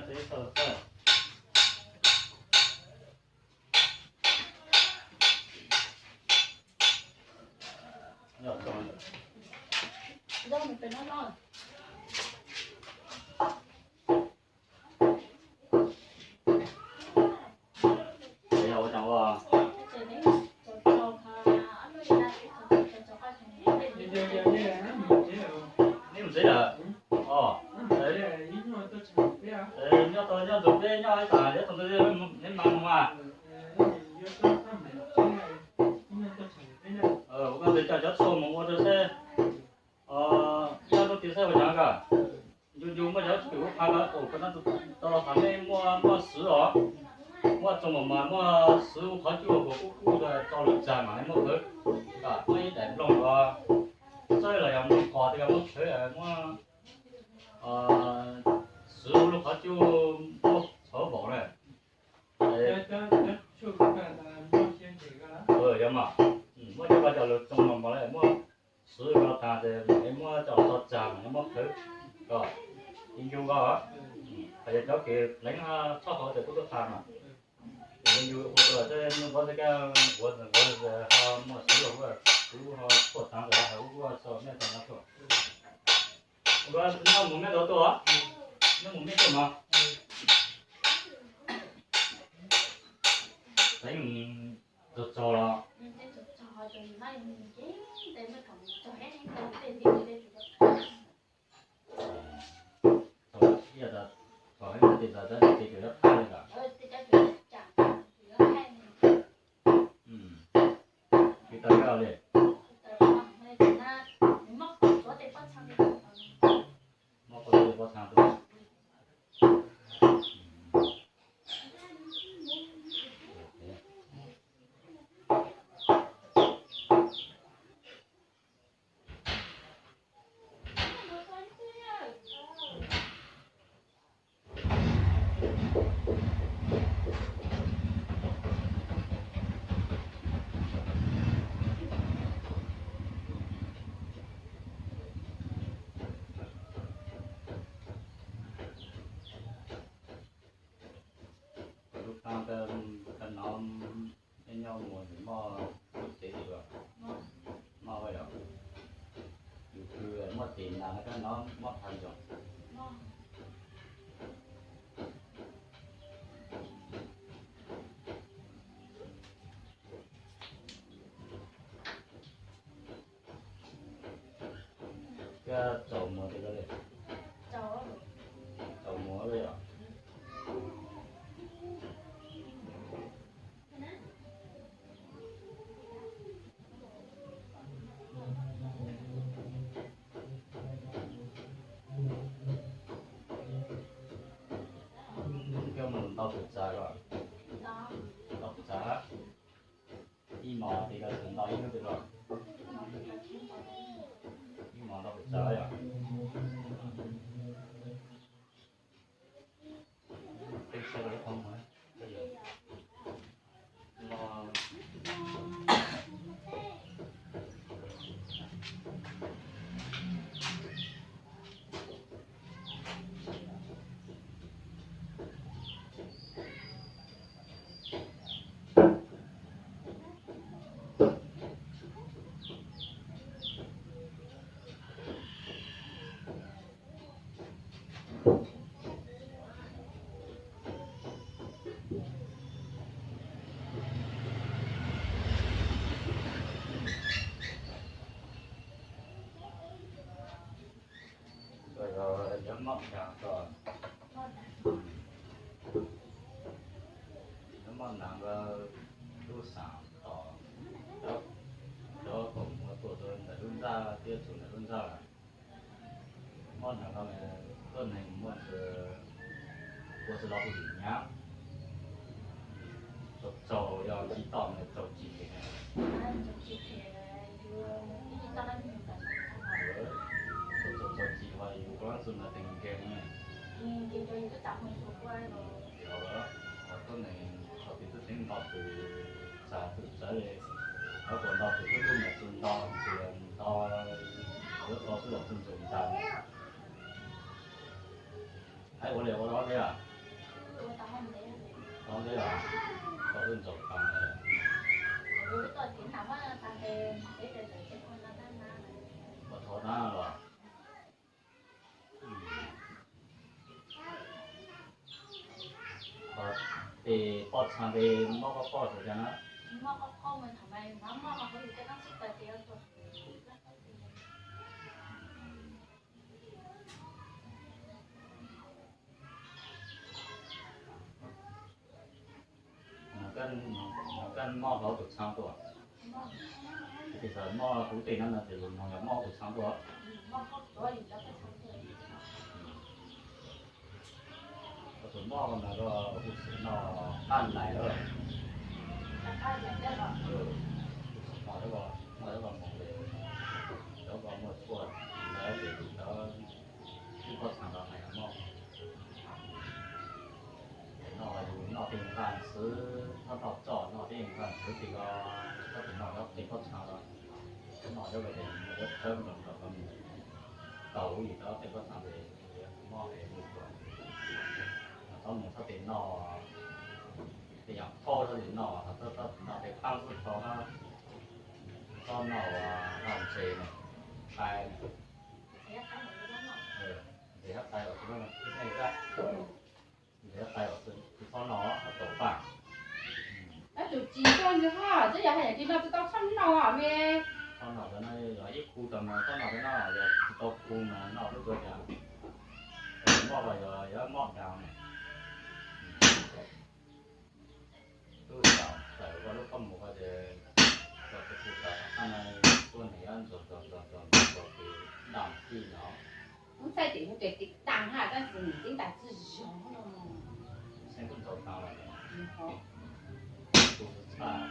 Nej mus tsev lawm? O, nyob tau nyob ntug peb nyob ib tas, neb tau neb mas mus mas. Ua koj tes coj cov tshuaj mus ua rau seb. Nyob rau tias saib ua cas koj ncu ncu muaj cov kws ub pha koj tus koj no tau qhov nej muaj muaj swv os. Muaj txoos mas mas muaj swv ua qhov cuaj kuv kub kub rau lwm tsag mas nej muab khawv. Muaj ib daim nplooj los txawb los yog muab qos tej muab khawv muab swv ua lub qhov cuaj muab txhov vaum na. Yog mas, muab cov koj cov lwm txoos mas mas muaj swv los tag ces muab coj los tso tsag mas muab khawv kom ncu ncu koj. Hos yog cov kws pleev tshoj hauv ces kuj tub tag mas. Ncu ua rau tej nyuj vov tej kab nquav nquav ho muaj swv los kuj kuv ho tshuaj tag ntawd ho kuj tso mej tag no tuaj. Nyob mus mej tau tuaj, nyob mus mej tuaj mas. Pleev txog txog los. Thaum ib yam tas thaum heev tias tas tab sis ces cov qab li lawm. Tsis tau li. Muab qhov tej pob txha tuaj. Lub kab, kab no nej nyob mus nws muaj lub tsev li los? Muaj yog. Yus twb muaj tes nas no kab no muaj phaj ntsoog. Koj tsaus muag tiag li. Tsaus muag li os. Koj mus ntaus tus txav los? Ntaus tus txav. Ib hmos ces koj txawm ntaus ib hnub twg los? Ib hmos ntaus tus txav yom. Yuav mob nas, yuav mob nas, lub xav tom cov kaus muv tuaj rau ntawm lub ntsaj thiab txug ntawm lub ntsaj lawm. Mob nas no tuab neeg muaj ntsis ua tsis los ua lwm nyab. Tsaus yog tsis tau tsaus tsis phem. Tsaus tsaus tsis ho yus ua txug ntawd tes nkeeg ne. Yog tuab neeg thaum twg twb teev nto tus txav tus txawv li, hab puas nto tus twb tub mus txug nto ntxias nto, yuav tau xwb los txug ntxias ntag. Hais ua li ua los thiab. Koj wb ntsaum tag, ua thov na los. Tes poj txha tes mob qoj qoj xwb cas na. Koj mob hauv tus txha tuaj, tes mob kuv tes no no tes no yog mob tus txha tuaj. Koj tus mob ko ntawd koj hu xwm noj qab nais lawm. Hu xwm noj, noj cov ko mus ces cov ko muaj tshuaj ntawd ces tus cov twb poj txha ntawd hais mob. Noj yus noj tej nqaj ntxhwv, txhob noj tsoj, noj tej nqaj ntxhwv tim ko, txhob tim noj cov tej pob txha ko. Noj cov ko ces muaj cov tshawb nroo nroo ko mus tau yus cov tej pob txha ces mob es mus tuaj. Txhob mus txhob tim noj tej yam thaub, txhob tim noj, txhob tim noj tej qab xwb tso na. Txhob noj vaj ntses na, qai na. Ntses hab qai os, ntses hab qai os, tsis txhob noj, tau paj. Tab tus tsis tau ntsis hab, twb yog hais tias tsis noj tsis tau txhob noj me. Txhob noj cov no yog ib khu tau mas txhob noj cov no, yog tsis tau khu mas noj xwb tua cas. Mob los yog yog mob dav na. Tub txawm tawm koj lub qhov muag ko ces koj tus tub txawm qab no tuaj nws yuav ntxuag ntxuag ntxuag ntxuag ntxuag ntxuag tus daj tij no. Kuv txhais tes hu tes tiv tas hab tab sis nws tib tas txij zog no. Xeeb kuj ntxaus tas los. Tus txhais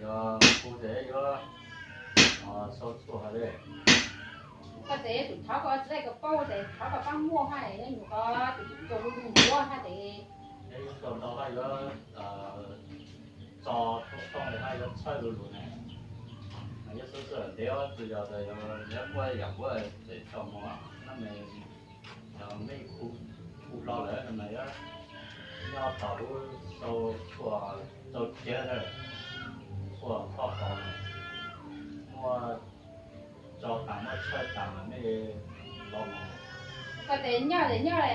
Yog kuv ces yuav sau tshuaj hab li. Koj ces yuav tsum thov koj txiv laij koj paub ces thov koj pab muaj hab, yog nyuam qhuav tus tub tsuas lu lu ncuav hab ces. Yog yuav tau ntau hab yuav tso tau tooj li hab yuav txhawb lu lug ne. Mas yuav xub xwb ntev tsis yog tas yog muaj yam nkuav tseem tso mus na me. Yog mej khu hlo lawm no mas yuav nyob tos lub sau tshuaj, sau cev na, tshuaj txhob tau na, muaj tso tas muaj tshawb tas mas mej los mus. Koj tes nyob tes nyob le.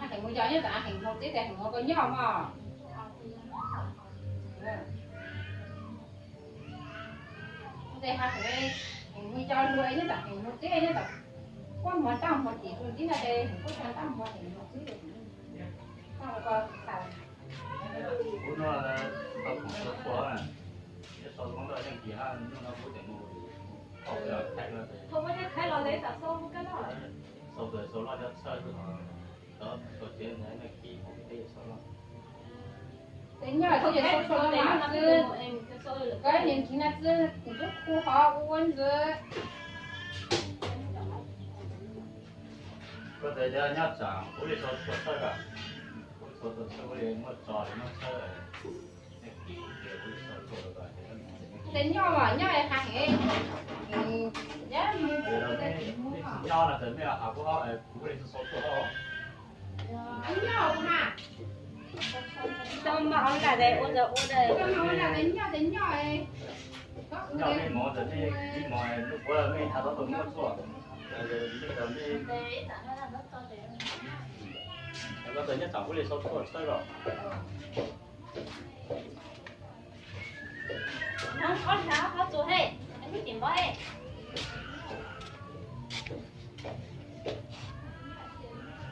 Heev mus yos nyob tom heev mus txib tes heev mus koj nyob mog. Tes ha heev, heev mus yos luag nyob tom heev mus txib nyob tom, kuab hmo ntaj hmo tim tus tib no tes heev kuab hmo ntaj hmo heev mus txib. Kuv no tau khoom sau tshuaj, yog sau Hmoob Lauj Yeej Kis hab hnub no kuv tseem mus, sau tus sau loj cov txhawj xwb, cov sau cev ntawd nej kib mus peb sau loj. Tes nyob tes sau tshuaj no mas xwb, koj niag ntxhw no xwb, tus tub khu hov ua ntxwv. Koj tes nyob tsam kuv li sau tshuaj txhawb, kuv li sau tshuaj txhawb, kuv li muab tso li muab txhawb. Tes nyob mas nyob ha heev, nyob no tes mej has kuv, kuv li sau tshuaj hab. Nyob ha. Tau mas ua ntawd ua ntawd ua ntawd. Nyob tes nyob. Nyob mej mov tes mej kib mov, hnub puav mej has tau tus muab tshuaj. Koj tes nyob tsam kuv li sau tshuaj txhawb los. Nov ob hlab qhov txus he, kuv tim npov he.